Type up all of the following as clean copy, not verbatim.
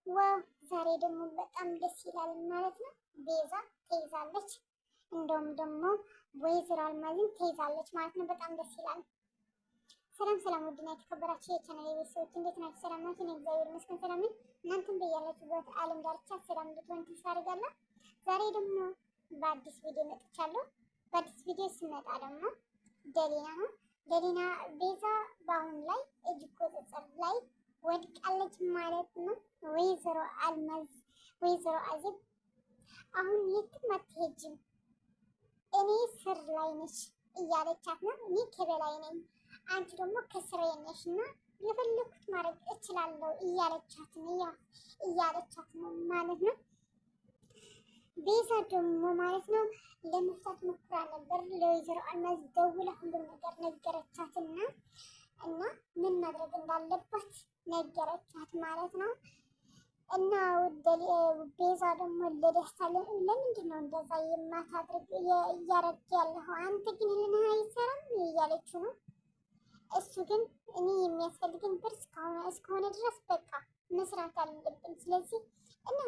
Wow ዛሬ ደግሞ በጣም ደስ ይላል ማለት ነው። ቤዛ ተይዛለች፣ እንደውም ደግሞ ወይዘሮ አልማዝን ተይዛለች ማለት ነው። በጣም ደስ ይላል። ሰላም ሰላም፣ ውድና የተከበራችሁ የቻናል ቤተሰቦች እንዴት ናችሁ? ሰላም ናችሁ? እኔ እግዚአብሔር ይመስገን ሰላም ነኝ። እናንተም በያላችሁበት ዓለም ዳርቻ ሰላም እንድትሆን ተስፋ አደርጋለሁ። ዛሬ ደግሞ በአዲስ ቪዲዮ መጥቻለሁ። በአዲስ ቪዲዮ ስመጣ ደግሞ ደሊና ነው። ደሊና ቤዛ በአሁን ላይ እጅ ቁጥጥር ላይ ወድቃለች ማለት ነው። ወይዘሮ አልማዝ ወይዘሮ አዜብ አሁን የትም አትሄጂም፣ እኔ ስር ላይ ነሽ እያለቻት ነው። እኔ ከበላይ ነኝ፣ አንቺ ደግሞ ከስሬ ነሽ እና የፈለኩት ማድረግ እችላለሁ እያለቻት ነው እያለቻት ነው ማለት ነው። ቤዛ ደግሞ ማለት ነው ለመፍታት ሞክራ ነበር። ለወይዘሮ አልማዝ ደውላ ሁሉም ነገር ነገረቻትና እና ምን ማድረግ እንዳለባት ነገረቻት ማለት ነው። እና ቤዛ ደግሞ ለደስታ ለምንድን ነው እንደዛ የማታድርግ እያረግ ያለኸው አንተ ግን ህልንህ አይሰራም እያለችው ነው። እሱ ግን እኔ የሚያስፈልግን ብር እስከሆነ ድረስ በቃ መስራት አለብን። ስለዚህ እና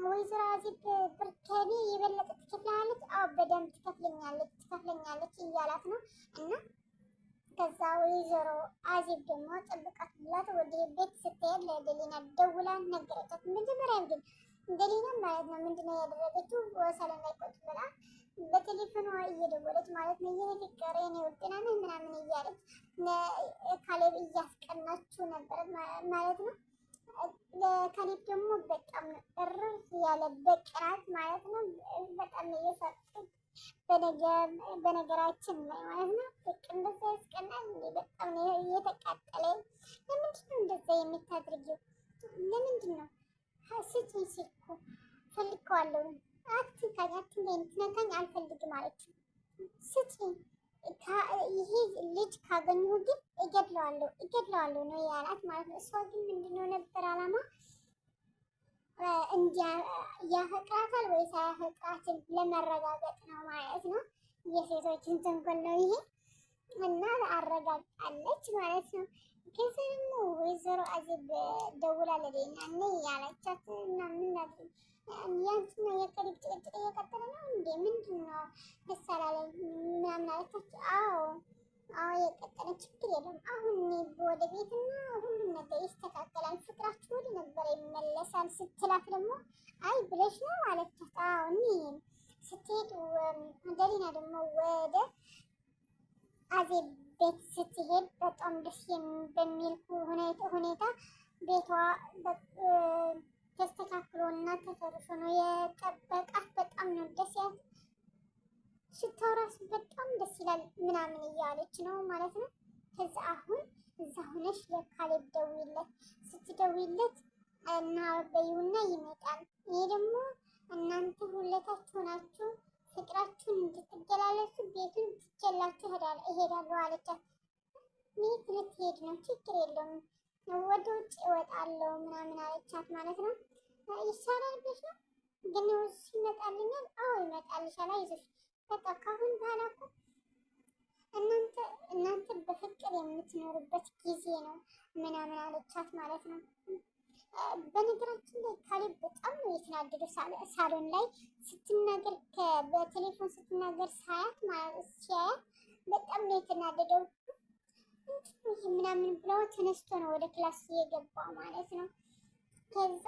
ወይዘሮ አዜብ ብር ከኔ የበለጠ ትከፍላለች። አዎ በደንብ ትከፍለኛለች ትከፍለኛለች እያላት ነው እና ከዛ ወይዘሮ አዜብ ደግሞ ጠብቃት ብላት ወደ ቤት ስትሄድ ለደሊና ደውላ ነገረቻት። መጀመሪያ ግን ደሊና ማለት ነው ምንድነው ያደረገችው? ሰለን ላይ ቁጭ ብላ በቴሌፎኗ እየደወለች ማለት ነው የኔ ፍቅር የኔ ውድ ምናምን ምናምን እያለች ካሌብ እያስቀናችው ነበር ማለት ነው። ለካሌብ ደግሞ በጣም እርር ያለ በቅናት ማለት ነው በጣም እየሳቀች በነገራችን ላይ ማለት ነው ፍቅር እንደዛ ያስቀናል እንዴ? በጣም ነው እየተቃጠለ። ለምንድን ነው እንደዛ የምታደርጊው? ለምንድን ነው ስጪኝ፣ ስልኩ ፈልገዋለሁ። አትንካኝ፣ አትንካኝ፣ ትነካኝ አልፈልግም አለችው። ስጪኝ፣ ይሄ ልጅ ካገኘሁ ግን እገድለዋለሁ፣ እገድለዋለሁ ነው ያላት ማለት ነው። እሷ ግን ምንድነው ነበር አላማ ያፈቅራታል ወይስ አያፈቅራትም ለመረጋገጥ ነው ማለት ነው። የሴቶችን ተንኮል ነው ይሄ እና አረጋግጣለች ማለት ነው። ከዛ ደግሞ ወይዘሮ አዜብ ደውላ ለዴና እኔ ያለቻት እና ምን ያንቺና የቀሪብ ጭቅጭቅ እየቀጠለ ነው እንዴ? ምንድን ነው ደስ አላለኝ ምናምን አለቻት። አዎ አዎ የቀጠለ ችግር የለም። አሁን እኔ ወደ ቤትና ሁሉም ነገር ይስተካከላል፣ ፍቅራችሁ ወደ ነበረ ይመለሳል ስትላት ደግሞ አይ ብለሽ ነው አለቻት። አዎ እኔ ስትሄድ ደሊና ደግሞ ወደ አዜብ ቤት ስትሄድ በጣም ደስ በሚል ሁኔታ ቤቷ ተስተካክሎ እና ተፈርሾ ነው የጠበቃት። በጣም ነው ደስ ያት ሽታው ራሱ በጣም ደስ ይላል ምናምን እያለች ነው ማለት ነው። ከዛ አሁን እዛ ሆነሽ ለካሌብ ደውይለት፣ ስትደውይለት እና በይውና ይመጣል። ይሄ ደግሞ እናንተ ሁለታችሁ ናችሁ ፍቅራችሁን እንድትገላለጹ ቤቱን ትቼላችሁ እሄዳለሁ አለቻት። የት ልትሄድ ነው? ችግር የለውም ወደ ውጭ እወጣለሁ ምናምን አለቻት ማለት ነው። ይሻላል ብለሽ ነው ግን ይመጣልኛል? አዎ ይመጣልሻል፣ አይዞሽ በቃ ካሁን በኋላ እኮ እናንተ እናንተ በፍቅር የምትኖሩበት ጊዜ ነው ምናምን አለቻት ማለት ነው። በነገራችን ላይ ካሌብ በጣም ነው የተናደደው። ሳሎን ላይ ስትናገር በቴሌፎን ስትናገር ሳያት ማለት ሲያያት በጣም ነው የተናደደው። ይህ ምናምን ብለው ተነስቶ ነው ወደ class የገባው ማለት ነው። ከዛ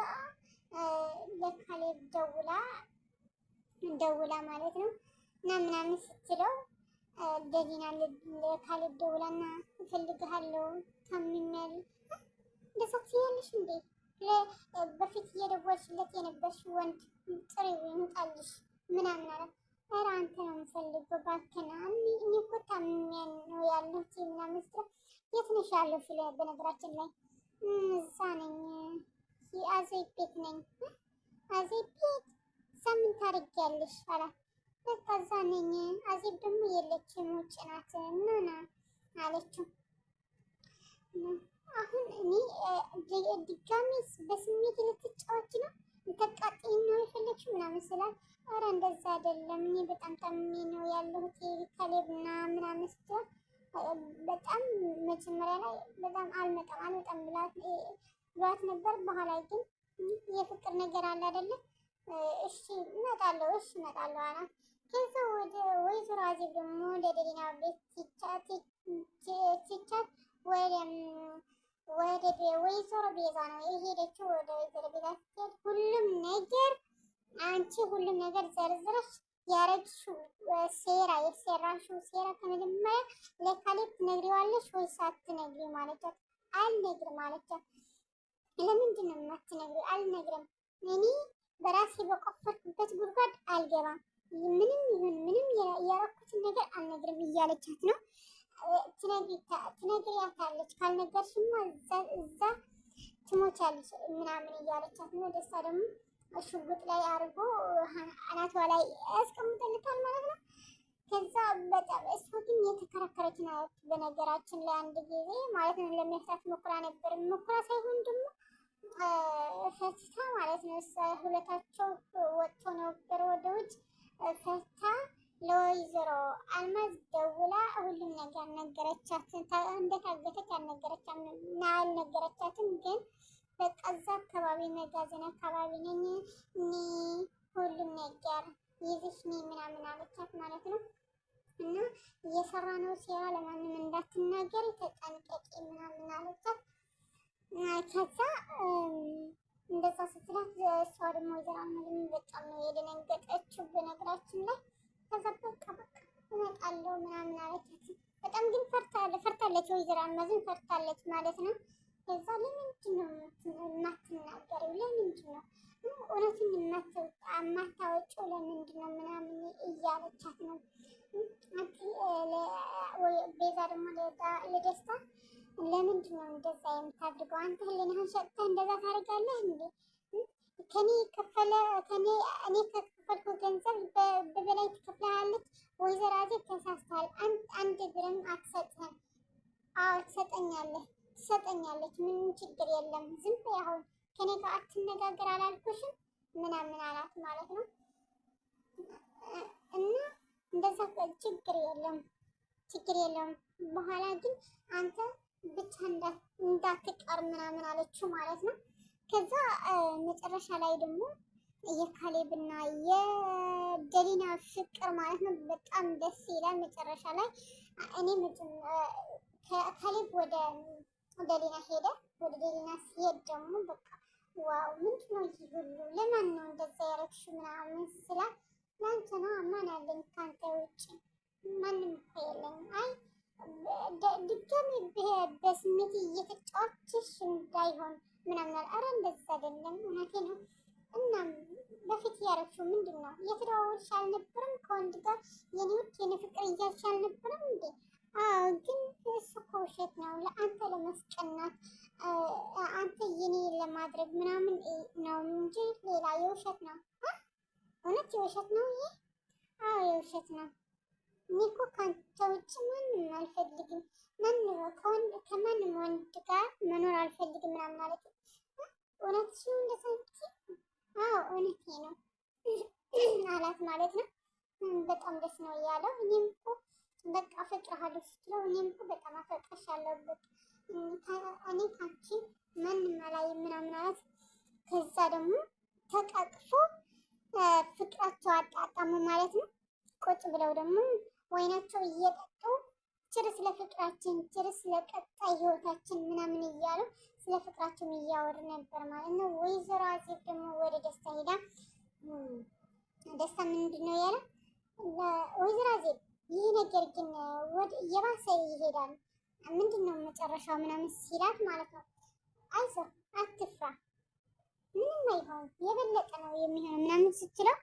ለካሌብ ደውላ ደውላ ማለት ነው እና ምናምን ስትለው ደሊና ለካሌብ ደውላና እፈልግሃለሁ ታምሜያለሁ። እንደዛ ትያለሽ እንዴ? በፊት እየደወልሽለት የነበርሽ ወንድ ጥሪው ይምጣልሽ ምናምን አለ። ኧረ አንተ ነው የምፈልገው እባክህን፣ እኔ እኮ ታምሜ ነው ያለሁት ምናምን ስትለው የት ነሽ ያለሁት? በነገራችን ላይ እዛ ነኝ፣ አዜብ ቤት ነኝ። አዜብ ቤት እዛ ምን ታደርጊያለሽ አላት። በቃ እዛ ነኝ። አዜብ ደግሞ የለችም ውጭ ናት እና ና አለችው። አሁን እኔ ድጋሚ በስሜት ልትጫወች ነው ልታቃጥይኝ ነው የፈለግሽው ምናምን ስላት፣ ኧረ እንደዛ አይደለም እኔ በጣም ታምሜ ነው ያለሁት ካሌብና ምናምን ስትለው በጣም መጀመሪያ ላይ በጣም አልመጣም አልመጣም ብሏት ነበር። በኋላ ግን የፍቅር ነገር አለ አይደለ? እሺ እመጣለሁ፣ እሺ እመጣለሁ አላት። ከዛ ወደ ወይዘሮ አዜብ ደግሞ ለደሊና ቤት ሲቻት ወደ ወይዘሮ ቤዛ ነው የሄደችው። ወደ ወይዘሮ ቤዛ ስትሄድ ሁሉም ነገር አንቺ ሁሉም ነገር ዘርዝረሽ ያረግሽው ሴራ የሰራሽው ሴራ ከመጀመሪያ ለካሌብ ትነግሪዋለሽ ወይስ አትነግሪም አለቻት። አልነግርም አለቻት። ለምንድን ነው የማትነግሪው? አልነግርም። እኔ በራሴ በቆፈርኩበት ጉድጓድ አልገባም። ምንም ይሁን ምንም ያረኩትን ነገር አልነግርም እያለቻት ነው። ትነግሪያታለች። ካልነገርሽማ እዛ ትሞቻለሽ ምናምን እያለቻት ነው። ደስታ ደግሞ ሽጉጥ ላይ አድርጎ አናቷ ላይ ያስቀምጠልታል ማለት ነው። ከዛ በጣም እሷ ግን የተከራከረች ናት። በነገራችን ላይ አንድ ጊዜ ማለት ነው ለመፍታት ሞክራ ነበር። ሞክራ ሳይሆን ደግሞ ፈትታ ማለት ነው። ሁለታቸው ወጥቶ ነበር ወደ ውጭ ፈታ ለወይዘሮ አልማዝ ደውላ ሁሉም ነገር ነገረቻት። እንደታገተች አልነገረቻትም ግን በቃ እዛ አካባቢ መጋዘን አካባቢ ነኝ እኔ ሁሉም ነገር ይዘሽ ነይ ምናምን አለቻት ማለት ነው። እና እየሰራ ነው ሴራ ለማንም እንዳትናገሪ ተጠንቀቂ ምናምን አለቻት። ከዛ እንደዛ ስትላት እሷ ደግሞ ወይዘሮ አልማዝም በጣም ነው የደነገጠችው በነገራችን ላይ። ከዛ በቃ በቃ እመጣለሁ ምናምን አለቻት። በጣም ግን ፈርታለች፣ ወይዘሮ አልማዝም ፈርታለች ማለት ነው። ከዛ ለምንድን ነው የማትናገሪው? ለምንድን ነው እውነቱን የማታወጪው? ለምንድን ነው ምናምን እያለቻት ነው። ቤዛ ደግሞ ለደስታ ለምንድን ነው እንደዛ የምታድርገው? አንተ ህሊናህን ሸጥተህ እንደዛ ታደርጋለህ እንዴ? ከኔ ከፈለ ከኔ እኔ ከከፈልኩ ገንዘብ በበላይ ትከፍላለች። ወይዘሮ አዜብ ተሳስተሃል። አንድ ብርም አትሰጥህም። አዎ ትሰጠኛለህ ትሰጠኛለች፣ ምንም ችግር የለም፣ ዝም በይ አሁን ከኔ ጋር አትነጋገር አላልኩሽም ምናምን አላት ማለት ነው። እና እንደዛ ችግር የለም ችግር የለውም። በኋላ ግን አንተ ብቻ እንዳትቀር ምናምን አለችው ማለት ነው። ከዛ መጨረሻ ላይ ደግሞ የካሌብና የደሊና ፍቅር ማለት ነው በጣም ደስ ይላል። መጨረሻ ላይ እኔ ካሌብ ወደ ደሊና ሄደ። ወደ ደሊና ሲሄድ ደግሞ በቃ wow ምንድን ነው ይህ ሁሉ ለማን ነው እንደዛ ያረግሽው ምናምን ስላት ለአንተ ነዋ፣ ማን አለኝ ከአንተ ውጭ ማንም እኮ የለኝም። አይ ድጋሚ በስሜት እየተጫወትሽ እንዳይሆን ምናምን አለ። ኧረ እንደዛ አይደለም እውነቴ ነው። እናም በፊት ያረግሽው ምንድን ነው? እየተደዋወልሽ አልነበረም ከወንድ ጋር የኔ ውድ የኔ ፍቅር እያልሽ አልነበረም እንዴ? አዎ ግን እሱ እኮ ውሸት ነው። ለአንተ ለመስቀናት አንተ የኔ ለማድረግ ምናምን ነው እንጂ ሌላ የውሸት ነው። እውነት የውሸት ነው ይሄ? አዎ የውሸት ነው። እኔ እኮ ከአንተ ውጭ ማንም አልፈልግም፣ ከማንም ወንድ ጋር መኖር አልፈልግም ምናምን አለች። እውነትሽ ነው እንደዛ? አዎ እውነቴ ነው አላት ማለት ነው። በጣም ደስ ነው እያለው እኔም እኮ በቃ አፈቅርሃለሁ ስትለው እኔም እኮ በጣም አፈቅርሻለሁ እኔ ካንቺ ማንም አላይም ምናምን አላት። ከዛ ደግሞ ተቃቅፎ ፍቅራቸው አጣጣሙ ማለት ነው። ቁጭ ብለው ደግሞ ወይናቸው እየጠጡ cheers ለፍቅራችን፣ cheers ለቀጣይ ህይወታችን ምናምን እያሉ ስለ ፍቅራቸው እያወሩ ነበር ማለት ነው። ወይዘሮ አዜብ ደግሞ ወደ ደስታ ሄዳ ደስታ ምንድን ነው ያለ ወይዘሮ አዜብ ይህ ነገር ግን ወደ እየባሰ ይሄዳል። ምንድን ነው መጨረሻው ምናምን ሲላት ማለት ነው። አይዞህ አትፍራ፣ ምንም አይሆን የበለጠ ነው የሚሆነው ምናምን ስትለው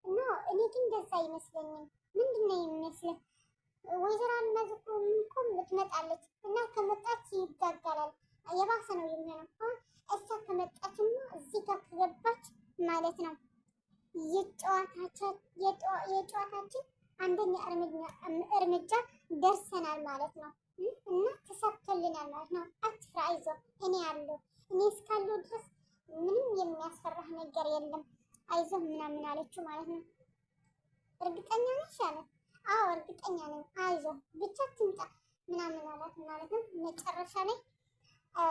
እና እኔ ግን እንደዛ አይመስለኝም። ምንድን ነው የሚመስልህ? ወይዘሮ አልማዝ እኮ ትመጣለች እና ከመጣች ይጋጋላል፣ የባሰ ነው የሚሆነው። እሷ ከመጣችማ እዚህ ጋር ከገባች ማለት ነው የጨዋታችን አንደኛ እርምጃ ደርሰናል ማለት ነው እና ተሳክቶልናል ማለት ነው። አትፍራ፣ አይዞህ፣ እኔ አለሁ። እኔ እስካለሁ ድረስ ምንም የሚያስፈራህ ነገር የለም፣ አይዞህ ምናምን አለችው ማለት ነው። እርግጠኛ ነሽ አለ። አዎ እርግጠኛ ነኝ፣ አይዞህ ብቻ ትምጣ ምናምን አላት ማለት ነው። መጨረሻ ላይ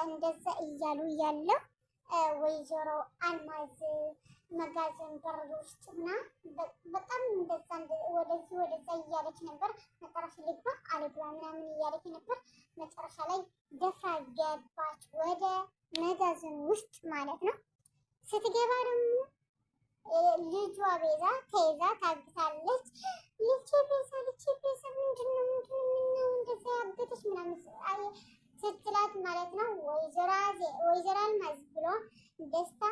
እንደዛ እያሉ እያለው ወይዘሮ አልማዝ መጋዘን በር ውስጥ ሆና በጣም እንደዛ ወደዚህ ወደዛ እያለች ነበር። መጨረሻ ልግባ አልግባ ምናምን እያለች ነበር። መጨረሻ ላይ ደፍራ ገባች ወደ መጋዘን ውስጥ ማለት ነው። ስትገባ ደግሞ ልጇ ቤዛ ተይዛ ታግታለች። ልጄ ቤዛ፣ ልጄ ቤዛ ምንድነው ምንድነው ምነው እንደዛ ያገተች ምናምን ስትላት ማለት ነው ወይዘሮ አልማዝ ብሎ ደስታ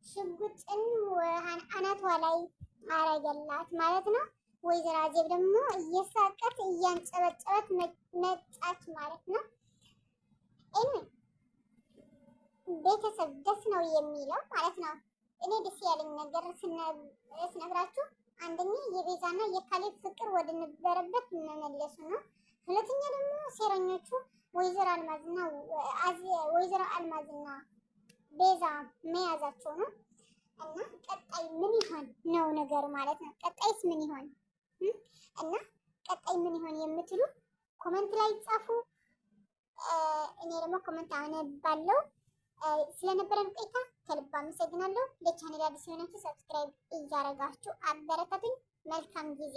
ሽጉጥን አናቷ ላይ አረገላት ማለት ነው። ወይዘሮ አዜብ ደግሞ እየሳቀት እያንጨበጨበት መጣች ማለት ነው። anyway ቤተሰብ ደስ ነው የሚለው ማለት ነው። እኔ ደስ ያለኝ ነገር ስነግራችሁ አንደኛ የቤዛና የካሌብ ፍቅር ወደ ነበረበት መመለሱ ነው። ሁለተኛ ደግሞ ሴረኞቹ ወይዘሮ አልማዝና ወይዘሮ አልማዝና ቤዛ መያዛቸው ነው። እና ቀጣይ ምን ይሆን ነው ነገሩ ማለት ነው። ቀጣይስ ምን ይሆን እና ቀጣይ ምን ይሆን የምትሉ comment ላይ ጻፉ። እኔ ደግሞ comment አነባለሁ። ስለነበረን ቆይታ ከልብ አመሰግናለሁ። ለቻናል አዲስ የሆናችሁ subscribe እያደረጋችሁ አበረታቱኝ። መልካም ጊዜ።